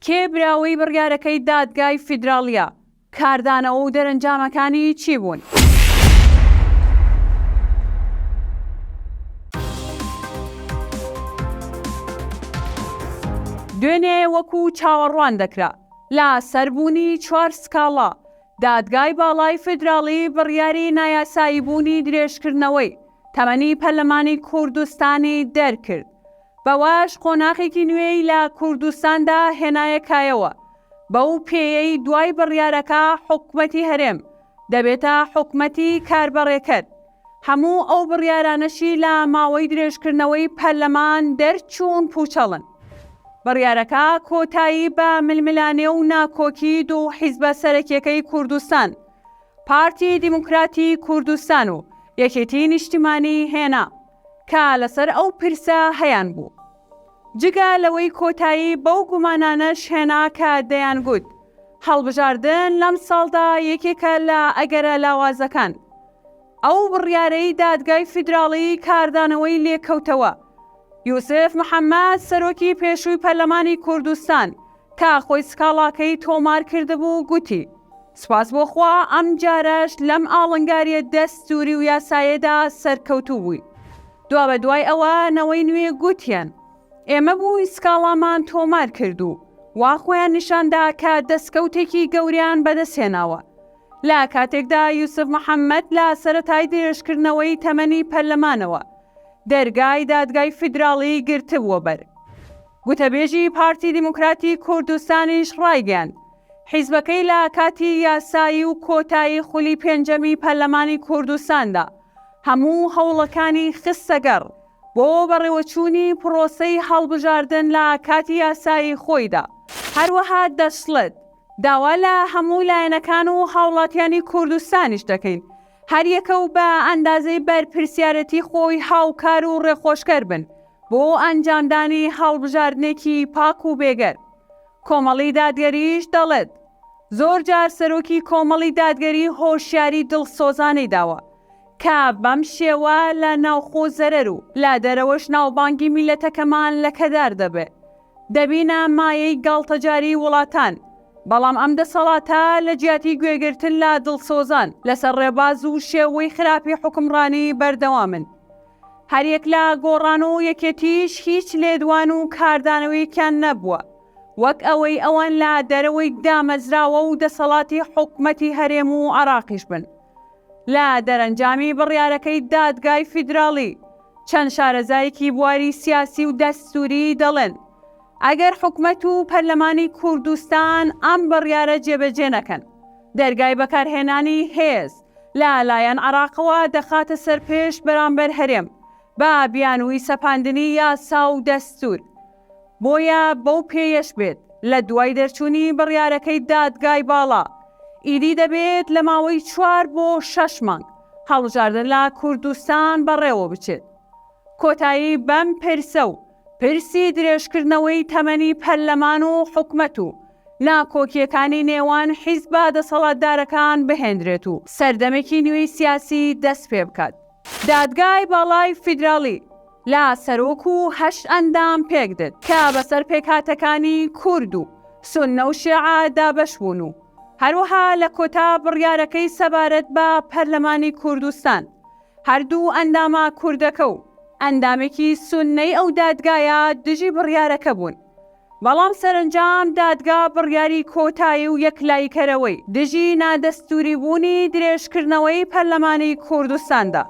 کێ براوەی بڕیارەکەی دادگای فیدراڵییە؟ کاردانەوە و دەرەنجامەکانی چی بوون؟ دوێنێ وەکو چاوەڕوان دەکرا، لە سەر بوونی چوار سکاڵا، دادگای باڵای فیدراڵی بڕیاری نایاساییبوونی درێژکردنەوەی تەمەنی پەرلەمانی کوردستانی دەرکرد، بەوەش قۆناخێکی نوێی لە کوردستاندا هێنایە کایەوە، بەو پێیەی دوای بڕیارەکە حکومەتی هەرێم دەبێتە حکومەتی کاربەڕێکەر، هەموو ئەو بڕیارانەشی لە ماوەی درێژکردنەوەی پەرلەمان دەرچوون پوچەڵن. بڕیارەکە کۆتایی بە ململانێ و ناکۆکی دوو حیزبە سەرەکیەکەی کوردستان، پارتی دیموکراتی کوردستان و یەکێتی نیشتیمانی هێنا کە لەسەر ئەو پرسە هەیانبوو. جگە لەوەی کۆتایی بەو گومانانەش هێنا کە دەیانگوت هەڵبژاردن لەمساڵدا یەکێکە لە ئەگەرە لاوازەکان. ئەو بڕیارەی دادگای فیدراڵی کاردانەوەی لێکەوتەوە. یوسف محەمەد، سەرۆکی پێشووی پەرلەمانی کوردستان کە خۆی سکاڵاکەی تۆمار کردبوو، گوتی، سوپاس بۆ خوا ئەمجارەش لەم ئاڵنگارییە دەستووری و یاسایەدا سەرکەوتوو بووین. دوابەدوای ئەوە نەوەی نوێ گوتیان، ئێمە بووین سکاڵامان تۆمار کرد و وا خۆیان نیشان دا کە دەستکەوتێکی گەورەیان بەدەستهێناوە. لە کاتێکدا یوسف محەمەد لە سەرەتای درێژکردنەوەی تەمەنی پەرلەمانەوە دەرگای دادگای فیدراڵی گرتبووە بەر. گوتەبێژی پارتی دیموکراتی کوردستانیش ڕایگەیاند، حیزبەکەی لە کاتی یاسایی و کۆتایی خولی پێنجەمی پەرلەمانی کوردستاندا هەموو هەوڵەکانی خستەگەڕ بۆ بەڕێوەچوونی پڕۆسەی هەڵبژاردن لە کاتی یاسایی خۆیدا. هەروەها دەشڵێت، داوا لە هەموو لایەنەکان و هاوڵاتیانی کوردستانیش دەکەین هەریەکە و بە ئەندازەی بەرپرسیارێتی خۆی هاوکار و ڕێخۆشکەر بن بۆ ئەنجامدانی هەڵبژاردنێکی پاک و بێگەرد. کۆمەڵی دادگەریش دەڵێت، زۆر جار سەرۆکی کۆمەڵی دادگەری هۆشیاری دڵسۆزانەی داوە کە بەم شێوە لە ناوخۆ زەرەر و لە دەرەوەش ناوبانگی میللەتەکەمان لەکەدار دەبێ. دەبینە مایەی گاڵتەجاری وڵاتان، بەڵام ئەم دەسەڵاتە لە جیاتی گوێگرتن لە دڵسۆزان لەسەر ڕێباز و شێوەی خراپی حوکمڕانی بەردەوامن. هەریەک لە گۆڕان و یەکێتیش هیچ لێدوان و کاردانەوەیەکیان نەبووە، وەک ئەوەی ئەوان لە دەرەوەی دامەزراوە و دەسەڵاتی حکومەتی هەرێم و عێراقیش بن. لە دەرەنجامی بڕیارەکەی دادگای فیدراڵی، چەند شارەزایەکی بواری سیاسی و دەستووری دەڵێن، ئەگەر حکومەت و پەرلەمانی کوردستان ئەم بڕیارە جێبەجێ نەکەن، دەرگای بەکارهێنانی هێز لە لایەن عێراقەوە دەخاتە سەر پشت بەرامبەر هەرێم بە بیانووی سەپاندنی یاسا و دەستوور. بۆیە بەو پێیەش بێت لە دوای دەرچوونی بڕیارەکەی دادگای باڵا، ئیدی دەبێت لە ماوەی چوار بۆ شەش مانگ هەڵبژاردن لە کوردستان بەڕێوە بچێت. کۆتایی بەم پرسە و پرسی درێژکردنەوەی تەمەنی پەرلەمان و حکومەت و ناکۆکییەکانی نێوان حیزبە دەسەڵاتدارەکان بهێندرێت و سەردەمێکی نوێی سیاسی دەست پێبکات. دادگای باڵای فیدراڵی لە سەرۆک و هەشت ئەندام پێکدێت کە بەسەر پێکهاتەکانی کورد و سوننە و شیعە دابەش بوون و هەروەها لە کۆتا بڕیارەکەی سەبارەت بە پەرلەمانی کوردستان هەردوو ئەندامە کوردەکە و ئەندامێکی سوننەی ئەو دادگایە دژی بڕیارەکە بوون. بەڵام سەرەنجام دادگا بڕیاری کۆتایی و یەکلاییکەرەوەی دژی نادەستووریبوونی درێژکردنەوەی پەرلەمانی کوردستان دا.